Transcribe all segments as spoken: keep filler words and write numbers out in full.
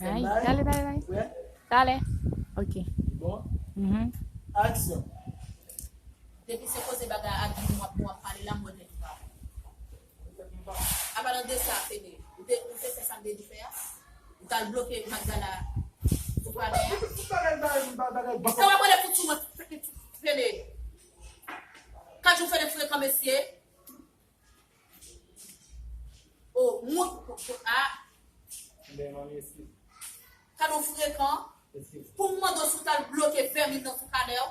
Ay, dale, dale, dale. Prè? Dale. Ok. Bon. Mhm. Aksyon. Depi se koze bagay Adeline w ap, w ap pale la, m wè tèt ou pa bon. Apalan de sa, Fede, ou te, ou te fè sa m te di fè a? Ou t al bloke Magdala sou kanè a? Tout bagay, bagay, bagay, bagay. Sa w ap rele fout sou mwen, Fede. Kajou Fede frekan, mesye. O, moun, a. Men, manmi, eskize. Kado frekan. Eskize. Pou m mande w si w t al bloke vèmin nan sou kanè w,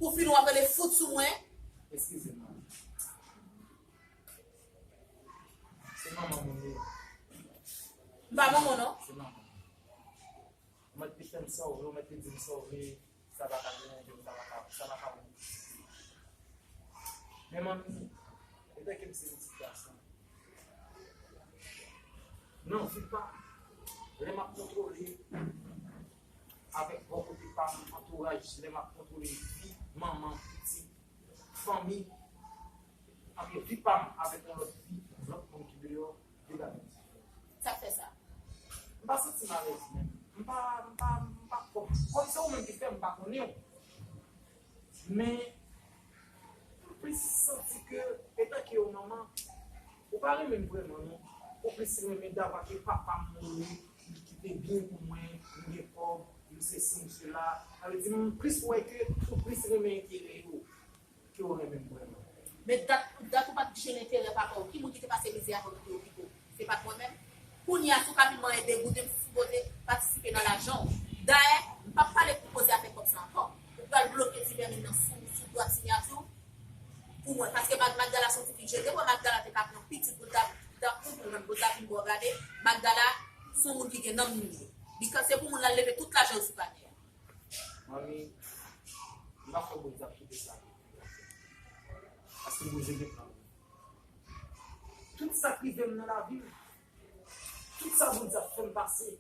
pou fini w ap rele fout sou mwen. Eskize m, manmi. Se manman moun ye. M pa manman w, non. Se manman. Ou mèt li fè m sa w vle, ou mèt li di m sa w vle, sa pa ka deranje m, sa pa ka, sa pa ka wont. Men manmi, etanke m se yon ti gason, nan vi pa m, lè m ap kontwole avèk bò kote pa m, antouraj, lè m ap kontwole vi manman, pitit, fanmi, antre vi pa m avèk yon lòt vi, lòt moun ki deyò, de bagay diferan. Sa k fè sa? M pa santi m alèz menm. M pa, m pa, m pa kòm, kòm se ou menm ki fè m, m pa konnen w. Men, m plis santi ke, etanke yon manman, ou pa renmen m vrèman, non. Ou plis renmen davwa ke papa m mouri, li kite byen pou mwen, m gen kòb, m sesi, m sela. Sa vle di, m plis wè ke ou plis renmen enterè yo ke w renmen m vrèman. Men dat, dat ou pa t jwenn enterè papa w, ki moun ki te pase mizè a pandan w te okipe w? Se pa t mwen menm? Kounye a, si w ka vin manyen degoute, m sipoze patisipe nan lajan w. Dayè, m p ap pale pou koze afè kòb sa ankò. Ou pral bloke ti vèmin nan sou, sou dwat siyati w pou mwen. Paske Mag-, Magdala se yon ti fi jete, bon, Magdala te ka pran pitit pou l ta, pou l ta konprann, pou l ta vin ba w gade. Magdala se yon moun ki gen nanm li ye. Li ka, se pou moun la leve tout lajan l sou kanè a. Manmi, m pa kwè Bondye ap kite sa rive. Paske Bondye gen plan pou mwen. Tout sa k rive m nan lavi m, tout sa Bondye ap fè m pase,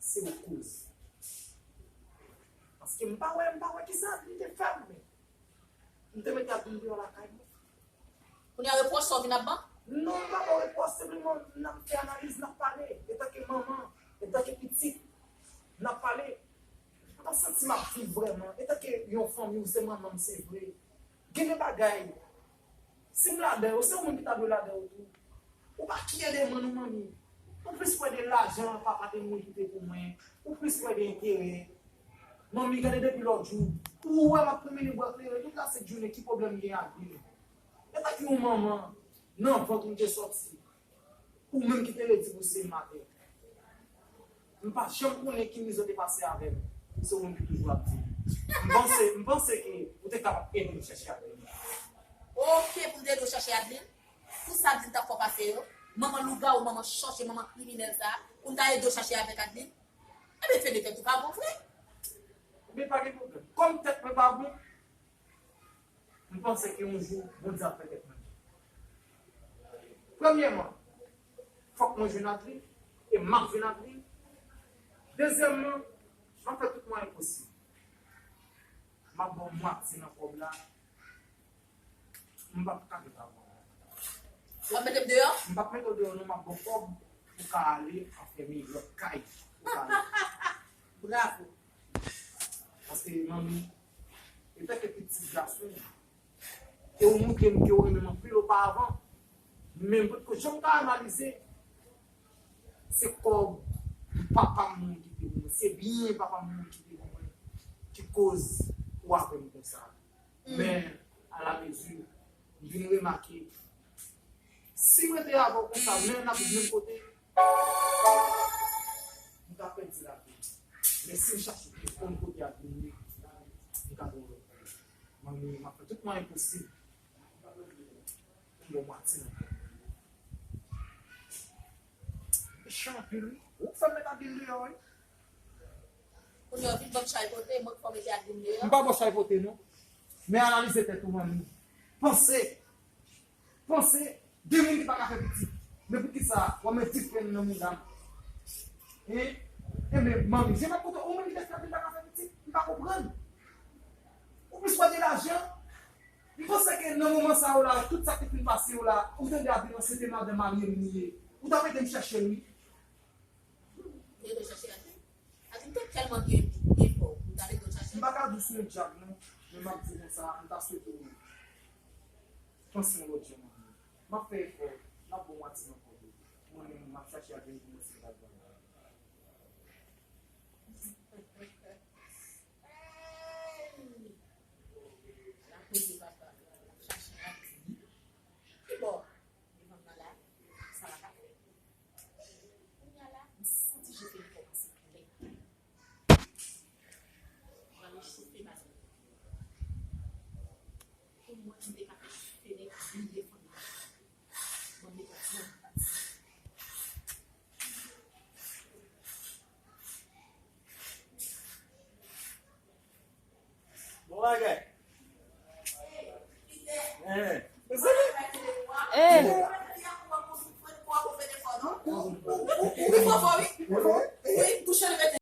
se ou k koz. Paske m pa wè, m pa wè kisa m te fè m, men m te mete Adeline deyò lakay mwen. Kounye a, repwòch sa w vin ap ban? Non, m pa ba w repwòch, senpleman, n ap fè analiz, n ap pale. Etanke manman, etanke pitit, n ap pale. M pa santi m ap viv vrèman. Etanke yon fanmi, ou se manman m, se vre. Gen de bagay, si m ladan yo, se ou menm ki ta dwe ladan yo tou. Ou pa kiye de moun ou, manmi. Ou plis kwè de lajan papa te mouri kite pou mwen. Ou plis kwè de enterè. Manmi, gade depi lòt jou. Ou wè m ap pwomene bwa kleren tout lasent jounen, ki pwoblèm m gen ak li? Etanke yon manman, nan vant ou m te sòti. Ou menm ki te redi pou se maten. M pa janm konnen ki mizè w te pase avè m. Se ou menm ki toujou ap di. M panse, m panse ke ou te kapab ede m chèche Adeline. Oke, pou m te ede w chèche Adeline? Pou sa Adeline t ap fè w pase yo? Manman lougawou, manman chòche, manman kriminèl sa a, pou m ta ede w chache avèk Adeline? Ebyen, Fede, tèt ou pa bon vre. Ebyen, pa gen pwoblèm. Kòm tèt mwen pa bon, m panse ke yon jou, Bondye ap fè tèt mwen bon. Premyèman, fòk mwen jwenn Adeline, e m ap jwenn Adeline. Dezyèmman, m ap fè tout mwayen posib. M ap ba w mwatye nan kòb la. M p ap ka ret avè w. W ap mete m deyò? M p ap mete w deyò, non, m ap ba w kòb pou w ka ale anfèmen lòt kay. Pou w ka ale. Bravo. Paske, manmi, etanke pitit gason, e ou montre m ke ou renmen m anpil oparavan, men potko jan m ka analize, se kòb papa m mouri kite pou mwen, se byen papa m mouri kite pou mwen, ki koz ou avè m konsa. Men, alamezi, m vin remake, si m rete avè w konsa, men n ap viv menm kote, m ka pèdi lavi m. Men si m chache konn kote Adeline ye, m ka jwenn lòt kote. Manmi, m ap fè tout mwayen posib pou m ba w mwatye nan kè m. Mechan anpil, wi. Ou k fè m met Adeline deyò, wi. Kounye a w vin ban m chay pote, mwen k fè w mete Adeline deyò. M pa ba w chay pote, non. Men analize tèt ou, manmi. Panse. Panse. De moun ki pa ka fè pitit. Men poukisa w ap met dife nan mouda m? Hein? Enben, manmi, jan m ap koute ou menm ki te fè Adeline pa ka fè pitit, m pa konprann. Ou plis wè de lajan. M panse ke nan moman sa yo la, tout sa ki fin pase yo la, ou tande Adeline se te madanm marye m li ye. Ou t ap ede m chèche l, wi. Te dwe chèche Adrien. Adrien te tèlman byen, byen fò. Ou ta dwe chèche. M pa ka di w se yon djab non, men m ap di w konsa, m ta swete w panse yon lòt jan manman. M ap fè efò, m ap ba w yon ti ankò. Mwen menm, m ap chache Adrien pou mwen se yon bagay. Ala koze papa, l ap chache Adrien. Ki bò? Devan m nan la, sa la ka fè. Kounye a la, m santi je fè kòmanse klè. Pral rechofe madanm. Pou mwen, m te ka fè nèg vin defann mwen. Mwen, m te ka di yon pati. Bon bagay. Hein. Hey. Ou pi fò fò wi.